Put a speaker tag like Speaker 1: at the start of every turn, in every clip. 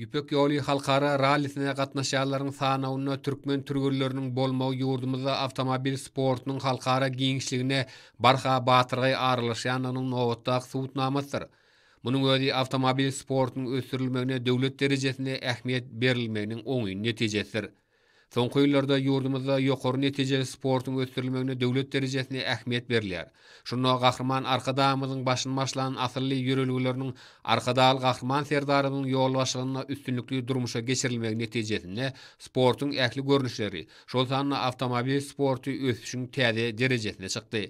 Speaker 1: Ýüpek ýoly halkara rallisine gatnaşýanlaryň sanawynda türkmen türgenleriniň bolmagy ýurdumyzda awtomobil sportunyň halkara giňişligine barha batyrgaý aralaşýandygynyň nobatdaky subutnamasydyr. Munuň özi awtomobil sportunyň ösdürilmegine döwlet derejesinde ähmiýet berilmeginiň oňyn netijesidir. Soňky ýyllarda ýurdumyzda ýokary netijeli sportuň ösdürilmegine döwlet derejesinde ähmiýet berilýär. Şunda Gahryman Arkadagymyzyň başyny başlan asylly ýörelgeleriniň Arkadagly Gahryman Serdarymyzyň ýolbaşçylygynda üstünlikli durmuşa geçirilmegi netijesinde sportuň ähli görnüşleri, şol sanda awtomobil sporty ösüşiň täze derejesine çykdy.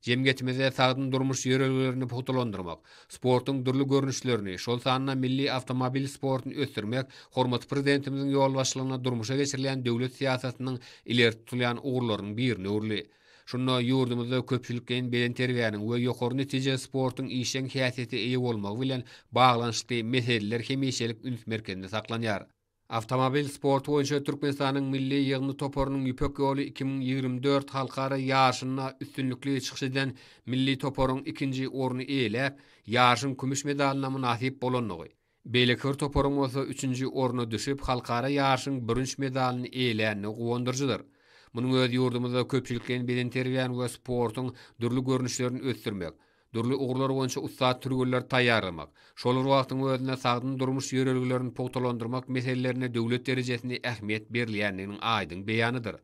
Speaker 1: Jemgyýetimizde sagdyn durmuş ýörelgelerini pugtalandyrmak, sportuň dürli görnüşlerini, şol sanda milli awtomobil sportuny ösdürmek hormatly Prezidentimiziň ýolbaşçylygynda durmuşa geçirilýän döwlet syýasatynyň ileri tutulýan ugurlarynyň birine öwrüldi. Şunda ýurdumyzda köpçülikleýin bedenterbiýäniň we ýokary netijeli sportuň işjeň häsiýete eýe bolmagy bilen baglanyşykly meseleler hemişelik üns merkezinde saklanýar. Awtomobil sporty boýunça Türkmenistanyň milli ýygyndy toparynyň Ýüpek ýoly 2024 halkara ýaryşynda üstünlikli çykyş eden milli toparyň ikinji orny eýeläp, ýaryşyň kümüş medalyna mynasyp bolandygy, beýleki bir toparyň bolsa üçünji orna düşüp, halkara ýaryşyň bürünç medalyny eýeländigi guwandyryjydyr. Munuň özi ýurdumyzda köpçülikleýin bedenterbiýäni we sportuň dürli görnüşlerini ösdürmek, dürli ugurlar boýunça ussat türgenleri taýýarlamak, şol bir wagtyň özünde sagdyn durmuş ýörelgelerini pugtalandyrmak meselelerine döwlet derejesinde ähmiýet berilýändiginiň aýdyň beýanydyr.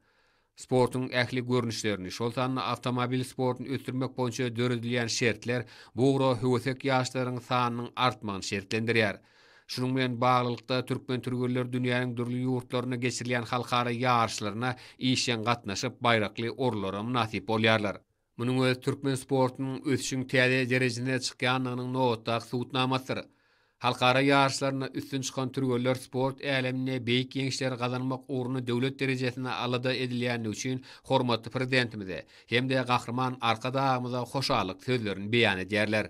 Speaker 1: Sportuň ähli görnüşlerini, şol sanda awtomobil sportuny ösdürmek boýunça döredilýän şertler bu ugra höwesek ýaşlaryň sanynyň artmagyny şertlendirýär. Şunuň bilen baglylykda, türkmen türgenleri dünýäniň dürli ýurtlarynda geçirilýän halkara ýaryşlaryna işjeň gatnaşyp, baýrakly orunlara mynasyp bolýarlar. Munuň özi türkmen sportunyň ösüşiň täze derejesine çykýandygynyň nobatdaky subutnamasydyr. Halkara ýaryşlarynda üstün çykan türgenler sport äleminde beýik ýeňişleri gazanmak ugrunda döwlet derejesinde alada edilýändigi üçin hormatly Prezidentimize hem-de Gahryman Arkadagymyza hoşallyk sözlerini beýan edýärler.